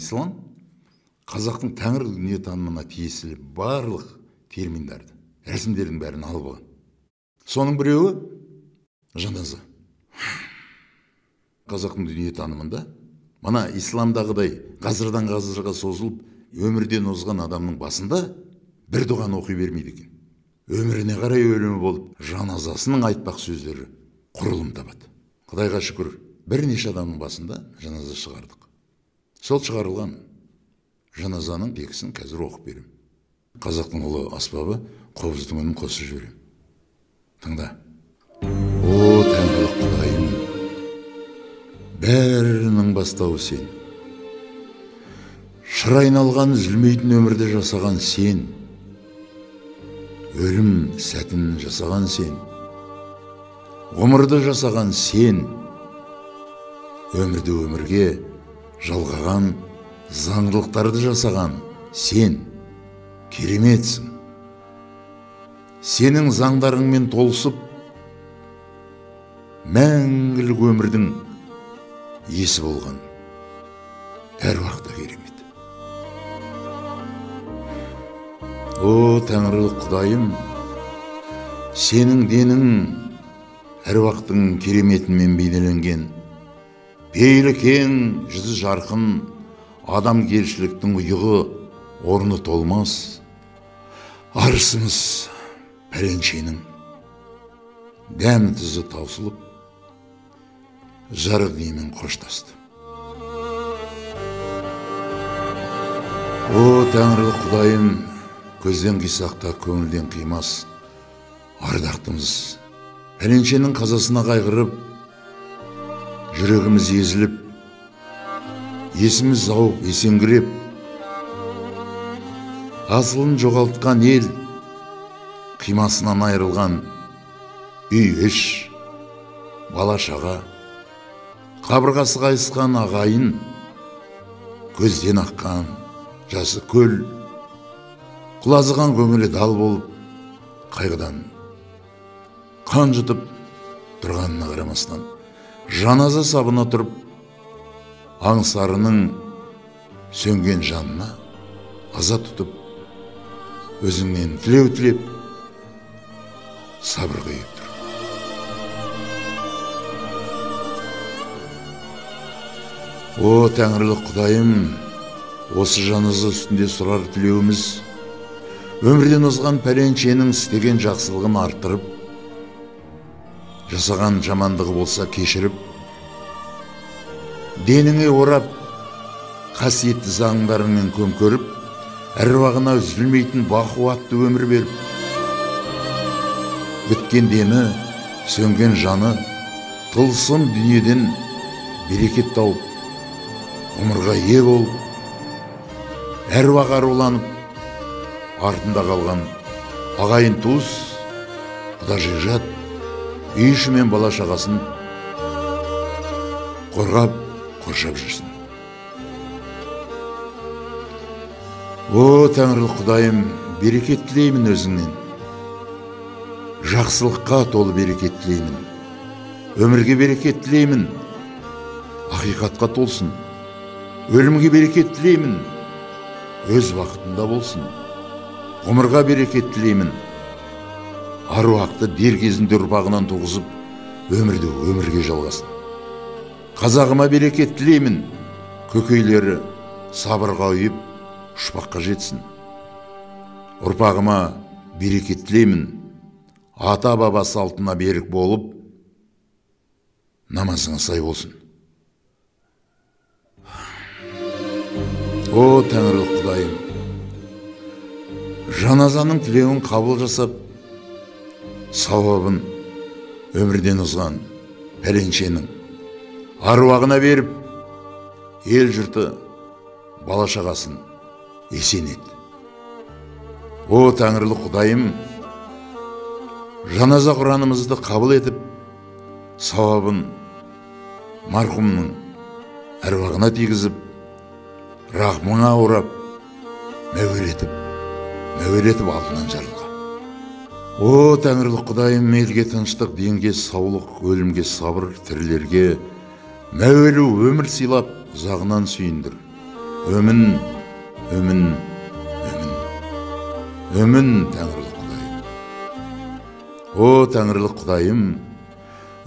Ислам қазақтың тәңір дүниетанымына тиесілі барлық терминдарды, рәсімдердің бәрін алып алған. Соның біреуі жаназа. Қазақтың дүниетанымында мына исламдағыдай ғасырдан ғасырға созылып өмірден озған адамның басында бір дұғаны оқи бермейді екен. Өміріне қарай өлімі болып, жаназасының айтпақ сөздері құрылым табады. Құдайға шүкір, бірнеше адамның басында жаназа шығардық. Сол шығарылған жаназаның тексін қазір оқып беремін. Қазақтың ұлы аспабы қобыздың үнін қосып жіберемін. Тыңда. О, тәңірлік Құдайым, бәрінің бастауы сен. Шыр айналған үзілмейтін өмірді жасаған сен. Өлім сәтін жасаған сен. Ғұмырды жасаған сен. Өмірді өмірге жалғаған, заңдылықтарды жасаған сен. Кереметсің. Сенің заңдарыңмен толысып, мәңгілік өмірдің иесі болған әр уақытта керемет. О, тәңірлік Құдайым, сенің денің әруақтың кереметімен бейнеленген, пейілі кең, жүзі жарқын, адамгершіліктің ұйығы орны толмас, арысымыз пәленшенің дәм тұзы таусылып, жарық дүниемен қоштасты. О, тәңірлік Құдайым, көзден қисақ та көңілден қимас ардақтымыз пәленшенің қазасына қайғырып, жүрегіміз езіліп, есіміз ауып, есеңгіреп, асылын жоғалтқан ел, қимасынан айырылған үй іш, бала шаға, қабырғасы қайысқан ағайын, көзден аққан жасы көл, құлазыған көңілі дал болып, қайғыдан қан жұтып тұрғанына қарамастан, жаназа сабына тұрып, аңсарының сөнген жанына аза тұтып, өзіңнен тілеу тілеп, сабыр құйып тұр. О, тәңірлік Құдайым, осы жаназа үстінде сұрар тілеуіміз, өмірден озған пәленшенің істеген жақсылығын арттырып, жасаған жамандығы болса кешіріп, деніңе орап, қасиетті заңдарыңмен көмкеріп, әруағына үзілмейтін бақуатты өмір беріп, біткен демі, сөнген жаны, тылсым дүниеден берекет тауып, ғұмырға ие болып, әруақ аруланып, артында қалған ағайын туыс, құда жекжат, үй ішімен бала шағасын қорғап, қоршап жүрсін. О, тәңірлік Құдайым, берекет тілеймін өзіңнен. Жақсылыққа толы берекет тілеймін. Өмірге берекет тілеймін. Ақиқатқа толсын. Өлімге берекет тілеймін. Өз уақытында болсын. Ғұмырға берекет тілеймін. Аруақты дер кезінде ұрпағынан туғызып, өмірді өмірге жалғасын. Қазағыма берекет тілеймін. Көкейлері сабырға ұйып, ұшпаққа жетсін. Ұрпағыма берекет тілеймін. Ата-баба салтына берік болып, намазыңа сай болсын. О, тәңірлік Құдайым, жаназаның тілеуін қабыл жасап, сауабын өмірден озған пәленшенің аруағына беріп, ел жұрты бала шағасын есен ет. О, тәңірлік Құдайым, жаназа құранымызды қабыл етіп, сауабын марқұмның әруағына тигізіп, рахмыңа орап, мәуелетіп алдынан жарылға. О, тәңірлік Құдайым, елге тыныштық, денге саулық, өлімге сабыр, тірілерге мәуелі өмір сыйлап, ұзағынан сүйіндір. Өмін, өмін, өмін. Өмін, тәңірлік Құдайым. О, тәңірлік Құдайым,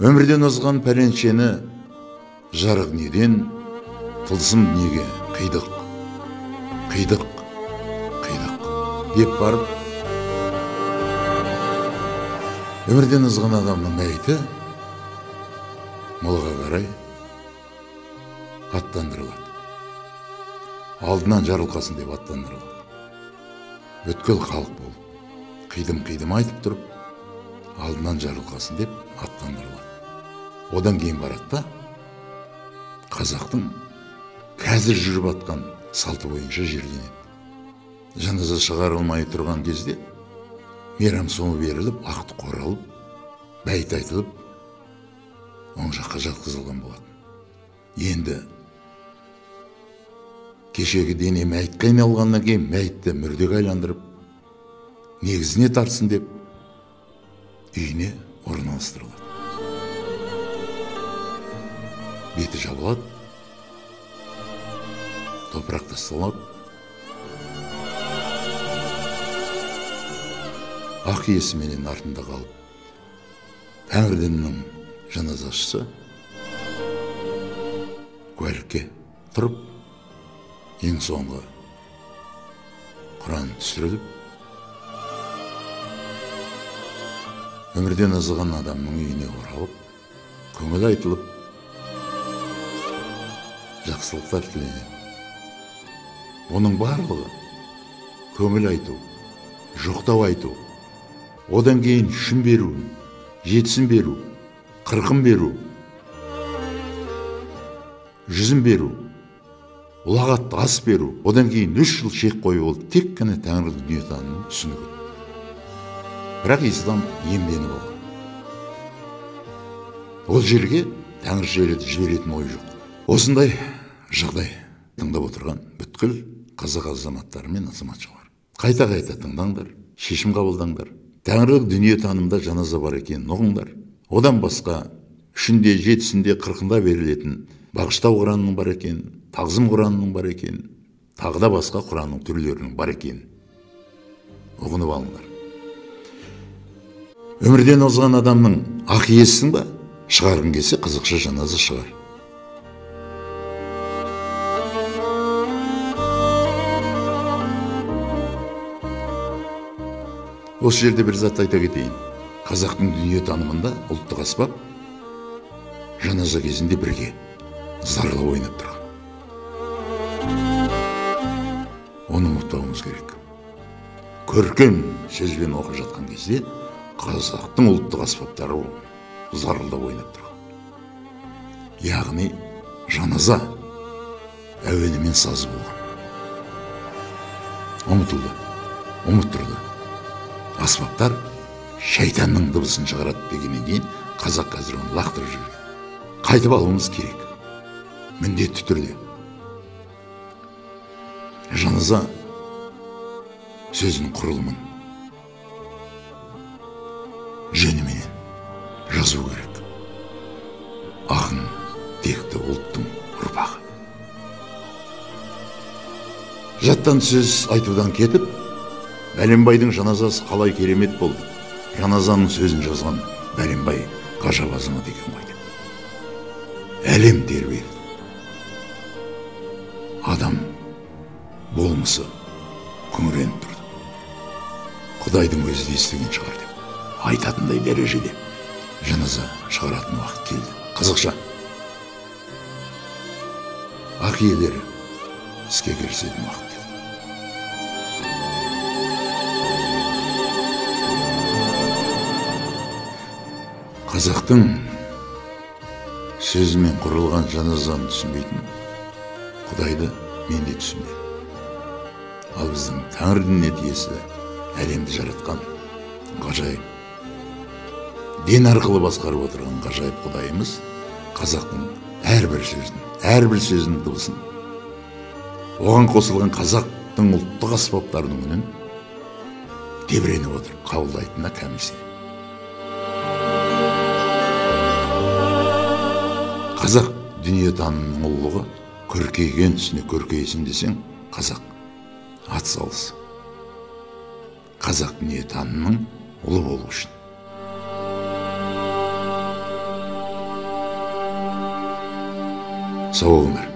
өмірден озған пәленшені жарық дүниеден тылсым дүниеге қидық, қидық, қидық деп барып, өмірден озған адамның мәйіті молаға қарай аттандырылады. Алдынан жарылқасын деп аттандырылады. Бүткіл халық болып, қидым-қидым айтып тұрып, алдынан жарылқасын деп аттандырылады. Одан кейін барады да, қазақтың қазір жүріп атқан салты бойынша жерленеді. Жаназа шығарылмай тұрған кезде мейрам соңы беріліп, ақты қоралып, бәйт айтылып, оң жаққа жатқызылған болатын. Енді кешегі дене мәйітке айналғаннан кейін мәйітті мүрдеге айландырып, негізіне тартсын деп үйіне орналастырылады. Беті жабылады, топырақ тасталады. Ақ иесіменен артында қалып, тәңір дінінің жаназашысы куәлікке тұрып, ең соңғы Құран түсіріліп, өмірден озған адамның үйіне оралып, көңіл айтылып, жақсылықтар тіленеді. Оның барлығы көңіл айту, жоқтау айту, одан кейін үшін беру, жетісін беру, қырқын беру, жүзін беру, ұлағатты ас беру, одан кейін 3 жыл шек қою, ол тек қана тәңірлік дүниетанымның түсінігі. Бірақ ислам иемденіп алған. Ол жерге тәңір жіберетін ой жоқ. Осындай жағдай тыңдап отырған бүткіл қазақ азаматтары мен азаматшалар. Қайта-қайта тыңдаңдар, шешім қабылдаңдар. Тәңірлік дүниетанымда жаназа бар екенін ұғыңдар. Одан басқа үшінде, жетісінде, қырқында берілетін бағыштау құранының бар екенін, тағзым құранының бар екенін, тағы да басқа құранның түрлерінің бар екенін ұғынып алыңдар. Өмірден озған адамның ақ иесісің ба? Шығарғың келсе, қызықша жаназа шығар. Осы жерде бір затты айта кетейін. Қазақтың дүниетанымында ұлттық аспап жаназа кезінде бірге зарлап ойнап тұрған. Оны ұмытпауымыз керек. Көркем сөзбен оқып жатқан кезде қазақтың ұлттық аспаптары зарылдап ойнап тұрған. Яғни жаназа әуенімен сазы болған. Ұмытылды, ұмыттырды. Аспаптар шайтанның дыбысын шығарады дегеннен кейін қазақ қазір оны лақтырып жіберген. Қайтып алуымыз керек. Міндетті түрде. Жаназа сөзінің құрылымын жөніменен жазу керек. Ақын текті ұлттың ұрпағы. Жаттан сөз айтудан кетіп, Бәленбайдың жаназасы қалай керемет болды. Жаназаның сөзін жазған Бәленбай ғажап азамат екен ғой деп. Әлем тербелді. Адам болмысы күңіреніп тұрды. Құдайдың өзі де естіген шығар деп айтатындай дәрежеде жаназа шығаратын уақыт келді. Қазақша ақ иелері іске кірісетін уақыт келді. Қазақтың сөзімен құрылған жаназаны түсінбейтін Құдайды мен де түсінбеймін. Ал біздің тәңір дініне тиесілі әлемді жаратқан ғажайып, дін арқылы басқарып отырған ғажайып Құдайымыз қазақтың әрбір сөзін, әрбір сөзінің дыбысын, оған қосылған қазақтың ұлттық аспаптарының үнін тебіреніп отырып қабылдайтынына кәміл сенемін. Қазақ дүниетанымының ұлылығы Көркейген үстіне көркейсін десең, қазақ ат салысы. Қазақ дүниетанымының ұлы болу үшін. Сау өмір.